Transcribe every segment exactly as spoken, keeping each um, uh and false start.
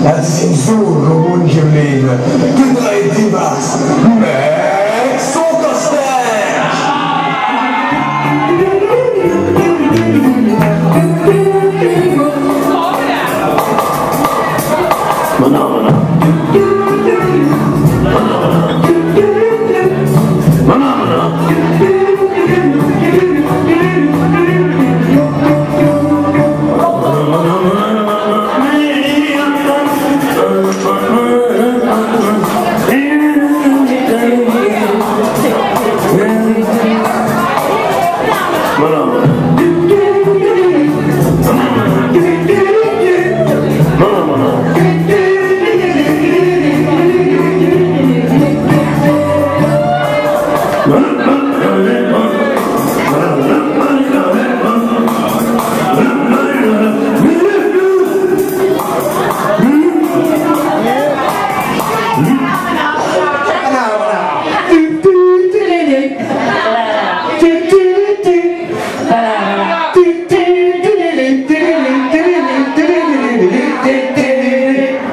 Het is zoe gewoen gebleve. De drei diva's met Sokkerspek.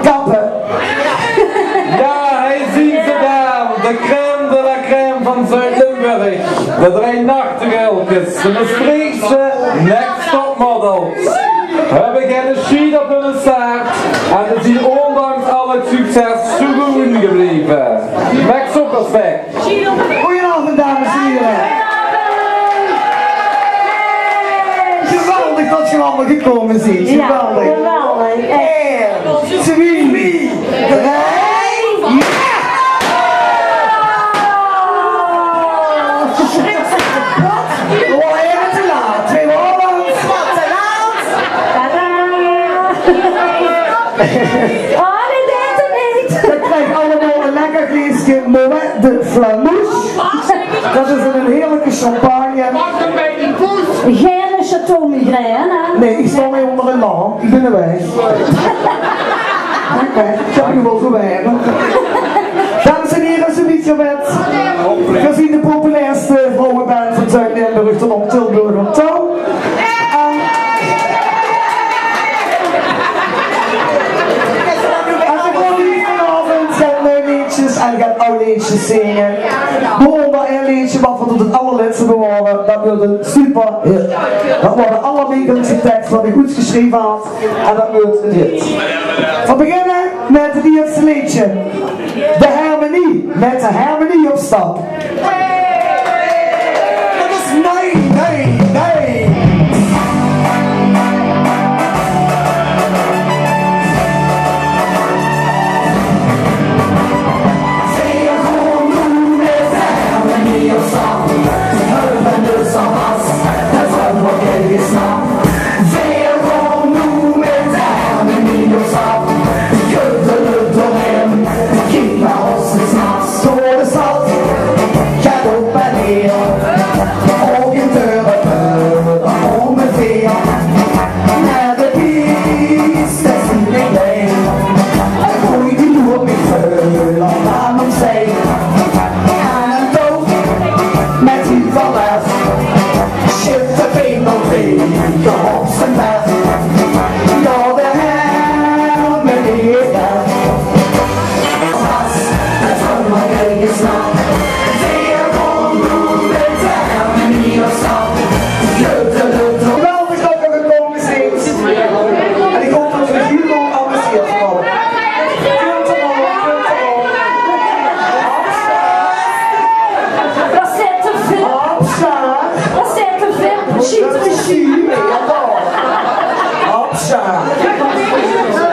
Kappe. Jao, hie zien ze dan, de crème de la crème van Zuid-Limburg. De drei nachtegaalkes, de Mestreechse Next Top Models. Höbbe geine sjiet op hunne staart en ze zien ondanks al het succes zoe gewoen gebleve. Met Sokkerspek. Goeienaovend, dames en hiere. Geweldig det geer allemaol gekómme zeet. Jao, geweldig. Geweldig. Ein, twie, drei. Jao! Veer waore effe te laat. Veer waore effe te laat. Tada! Oh, nae, det neet. Det krieg allemaol ein lekker glaeske Moët de Flamouche. Det is ein heerlike champagne. Geine Chateau Migraine, hè? Nae, ich sjtaon hie ónger ein lamp. Ich bön weg. Oké, ich höb noe waal zoe weinig. Dames en hiere, zoe bietje wet. Veer zien de populairste vrouweband van Zuid-Limburg tot op Tilburg aan toe. En, en ze kómme hie vanaovend get nuuj leedsjes en get aw leedsjes zinge. Boe-ónger ein leedsje wat v'r tot 't allerlètste beware, dat weurt ein superhit. Dat waor de allermeinkendste teks wat ich oets gesjreve had. En dat weurt ein hit. V'r beginne mit 't ierste leedsje. De Hermenie, mit de Hermenie op stap. Dat is nee, nee, nee. Kiek mer, os 't 's nachs door de stad geit op en neer, ouch in Turpen óngeveer. Nao de piste zien ich blij. Goej die loer mich veul op aan opzij. Aan ein touw mit hiel väöl lef. Sjip de Vendelbeek op zien bek. Jao, de Hermenie is d'r. Geweldig det geer gekómme zeet. En ich hoop det geer uch hieël good amuseerd höb. Kunt d'r al, kunt d'r al. Opsjtaon. Opsjtaon. Opsjtaon. Opsjtaon.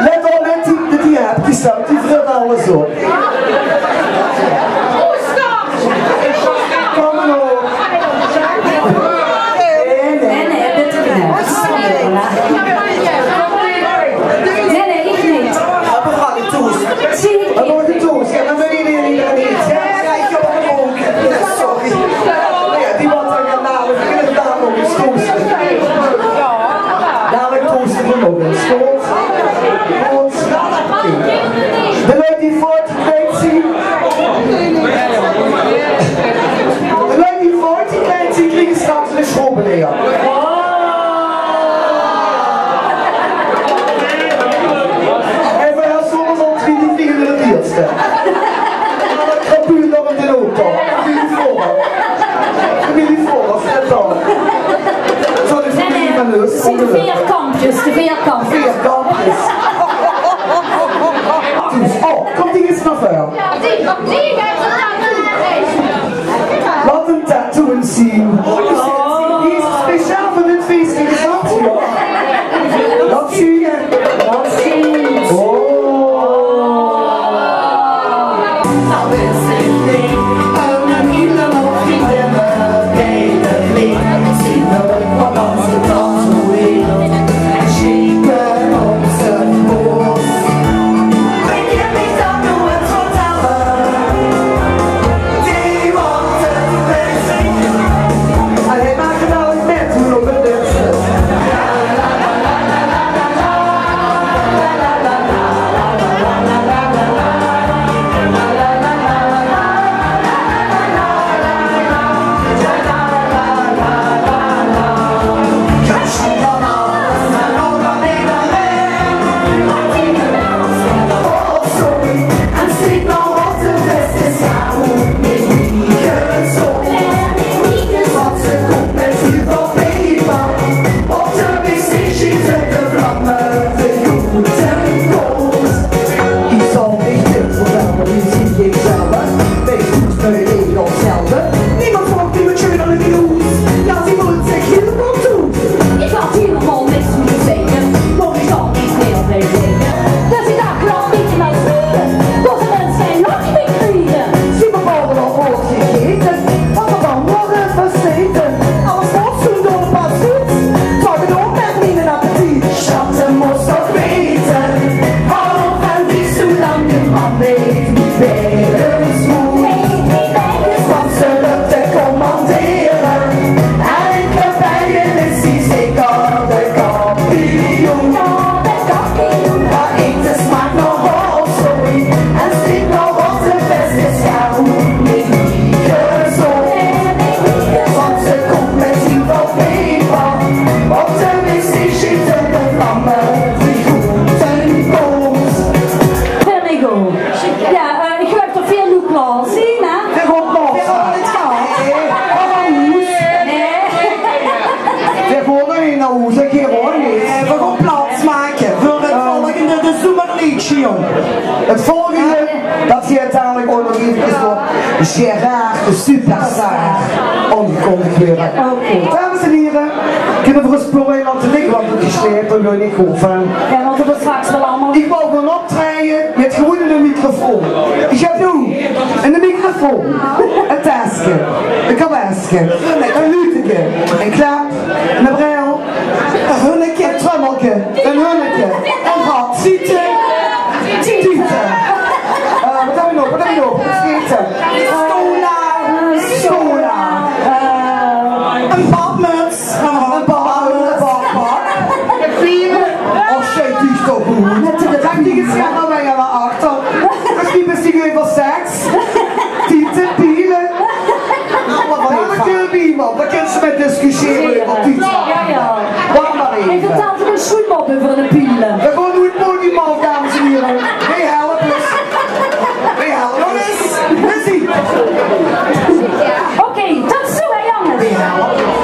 Let op mit die, die, die hepkes, die vret alles op. Kóm mer op. Nae, nae. Nae, nae, bitte neet. Nae, nae, ich neet. Höbbe v'r al getoest? Höbbe v'r getoest? Jao, dan wèt ich neet. Jao, ich höb ouch ein oog. Sorry. Jao, die waat d'r gaan hale, ich wèt 't nog ins toeste. Dalik toeste v'r nog ins. Good. Good. De lui die voort, die Rafael. Laot 'm tattoo ins zeen. Die is speciaal veur dit fees ingezat, jao. Laot zeen. Laot zeen. Oh. There we go. Jao, eh, ich geluif det veer noe klaor zeen, hè? Veer gaon klaor zeen. Nae. Veer gaon neet nao hoes, ich gaon neet. Eh, veer gaon plaats make veur 't volgende, de zomerleedje, jóng. 't Volgende, det geit dalik ouch nog effe door Gérard de Superstar aangekondigd waere. Oké. Dames en hiere, kinne veer ós spul hie laote ligke, want 't is slecht, dao gaon ich neet good van. Jao, want veer höbbe straks waal allemaol... Ich wou gaon optraeje mit gewoon eine microfoon. Ich höb noe eine microfoon, ein teske, ein kabeske, ein luuteke, ein klep, eine bril, ein hunneke, ein trummelke, ein hunneke, ein gat, tiete, tiete. Eh, waat höb ich nog? Waat höb ich nog? Vergaete. Cola, cola. Eh, ein badmuts. Ein badmuts, ein badpak. Oh, shit, die is toch good. Trèk die ins gaw nao achter. Mesjien bis se euver seks. Tiete, piele. Jao, det kin ich waal. Dao kins se mit discussiëre euver tiete. Jao, jao. Wach mer effe. Hae vertèlt ein sjoen mop euver de piele. Veer gaon noe 't podium aaf, dames en hiere. Veer helpe ós. Veer helpe ós. Jónges, muziek. Oké, tot zo, hè, jónges. Veer helpe ós.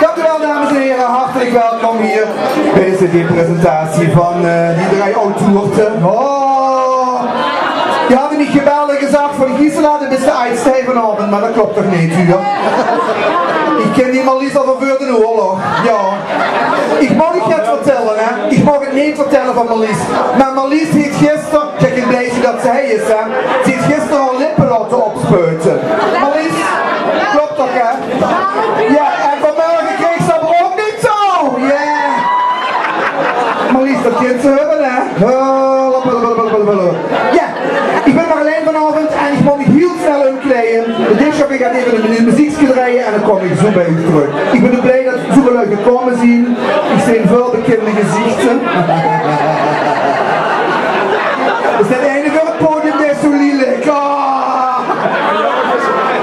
Dank u wel, dames en heren. Hartelijk welkom hier bij de cd-presentatie van, eh, die drie auteure. Oh, die hadde mich gebeld en gezag van: "Gisela, doe bis de ajdste hie vanaovend," mer det klop toch neet, huur? Ich kin die Marlies al van veur de Oorlog, jao. Ich maag 't neet vertèlle, hè. Ich maag 't neet vertèlle van Marlies. Mer Marlies haet gister, kiek, ich bön blie dat ze hie is, hè. Ze haet gister häör lippe laote opspeutse. Marlies, klop toch, hè? Jao, en vanmorge kreeg ze 'm ouch neet zoe. Jao. Marlies, dat kint ze höbbe, hè? Hup, hup, hup. Jao, ich bön nog allein vanaovend en ich mót mich hiel snel ómkleie. De discjockey geit effe ein meziekske drejje en dan kóm ich zoe bie uch trök. Ich bön blie dat zoeväöl luuj gekómme zeen. Ich zeen väöl bekènde gezichter. Is dat eine veur 't podium, dae is zoe lielek. Ah.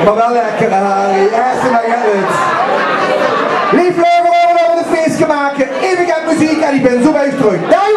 Mer waal lekker, hè, Harry? Jao, ze maak 't. Leef luuj, veer gaon 'n feeske make. Effe get meziek en ich bön zoe bie uch trök. Dao!